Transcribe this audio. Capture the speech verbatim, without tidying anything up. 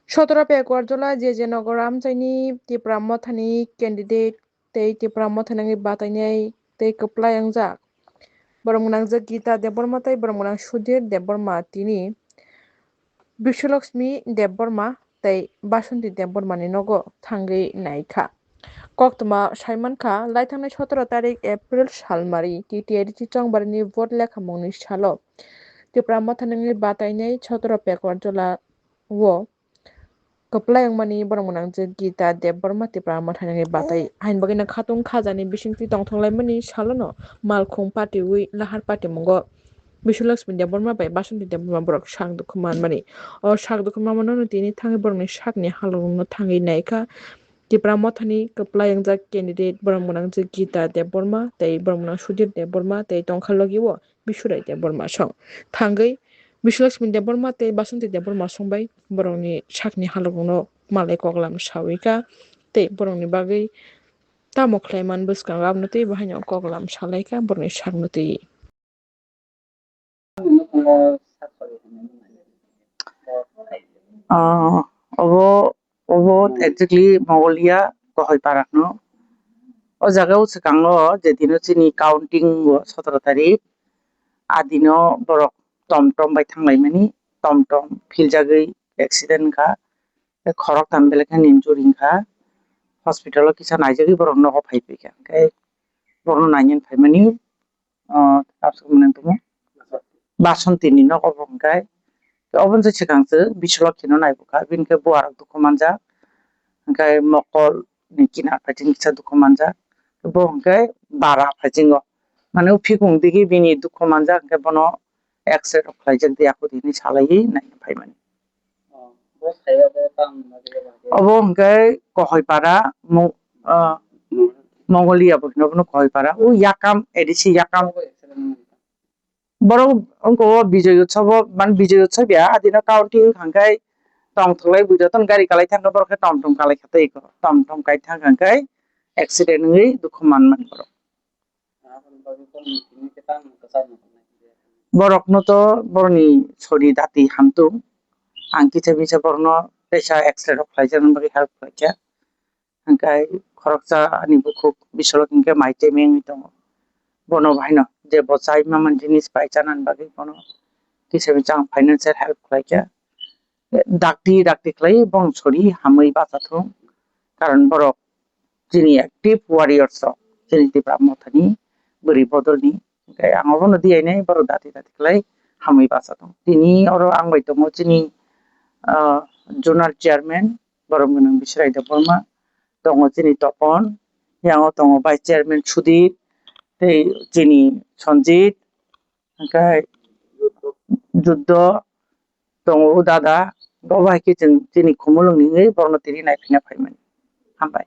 Sotoro Pekuarjola J J Nogor amchaini Tipra Mothani candidate tei Tipra Mothani wngwi batainai tei kwplai wngjak borok mwnangjak Gita Debbarma tei borok mwnang Sudhir Debbarma tini Biswalakshmi Debbarma tei Basanti Debbarmani nogo thangwi naikha. Koktwma saimankha, laithangnai sotoro tarik April salmari T T A D C chongbarini vote lekhamungni salo Tipra Mothani wngwi batainai sotoro Pekuarjola o kwplai wngmani borok mwnangjak Gita Debbarma Tipra Mothani wngwi batai. Haini bagwino khatung khajani bisingtwi tongthok laimani salono malkhung patiwi lahar patimungo Biswalakshmi Debbarma bai Basanti Debbarma borok sak dukhu manmani. O sak dukhu manmano tini thangwi borokni sakni halokno thangwi naikha. Tipra Mothani kwplai wngjak candidate borok mwnangjak Gita Debbarma tei borok mwnang Sudhir Debbarma tei tongkha logi o Biswrai Debbarma song thangwi Biswalakshmi Debbarma tei Basanti Debbarma song bai borokni sakni halokno malai koklam sawi kha tei borokni bagwi tamo khlai man bwskango aboni twi bo haino koklam salai kha borokni sakno twi. Ah, obo, obo exactly Mongolia Kohoipara no. O jaga o swkango je dino chini counting o sotoro tarik, a dino borok tom tom bai thanglaimani, tom tom philjagwi accident wngkha, tei khoroktham belai kheno injury wngkha, hospital o kisa naijagwi borok nogo phaiphikha, hwnkhe borokno nainani phaimani, ah, tamsok mwnang tongo. Basanti ni nogo bo hwnkhe, oboni swkang se Biswalakshmi no nai bwkha, bini khe buarok dukhu manjak, hwnkhe mokol ni kinar phaising kisa dukhu manjak, bo hwnkhe bara phaisingo, mane o phikung digi bini dukhu manjak, hwnkhe bono X-ray rok khlaijak di, ako tini salaiwi naina phaimani. Obo hwnkhe Kohoipara, Mo-, ah, Mongolia bo hino bono Kohoipara, o Yakam, A D C Yakam. Borok wngkha o Bijoy Utsav o, man Bijoy Utsav ya, adino counting wngkha hwnkhe tongthoklai bui jotono gari kalai thangkha, borok khe tom tom kalai kha tei eko, tom tom kai thangkha hwnkhe accident wngwi dukhu manmani borok. Borokno to borokni sori dati hamtung. Ang kisa bisa borokno teisa X-ray rok khlaijaknani bagwi help khlaikha. Hwnkhe khoroksa ani bukhuk bisolok hinkhe mai chemengwi tongo. Bono bahaino je bo chai mamani jinis pai chanani bagwi bono kisa bisa ang financial help khlaikha. Dakti dakti khlaiwi bono sori hamwi bachathung. Karon borok chini active warriors rok, chini Tipra Mothani bwrwi bodolni. Hwnkhe ang obono diyainai borok dati dati khlai hamwi bachathung. Tini oro ang bai tongo chini, ah, zonal chairman, borok mwnang Biswrai Debbarma, tongo chini Topon, yango tongo vice chairman Sudip, tei chini Sanjit, hwnkhe Juddo, tongo o dada, bo bai khe chwng chini Khumulwng ni wngwi borokno tini naiphina phaimani. Hambai.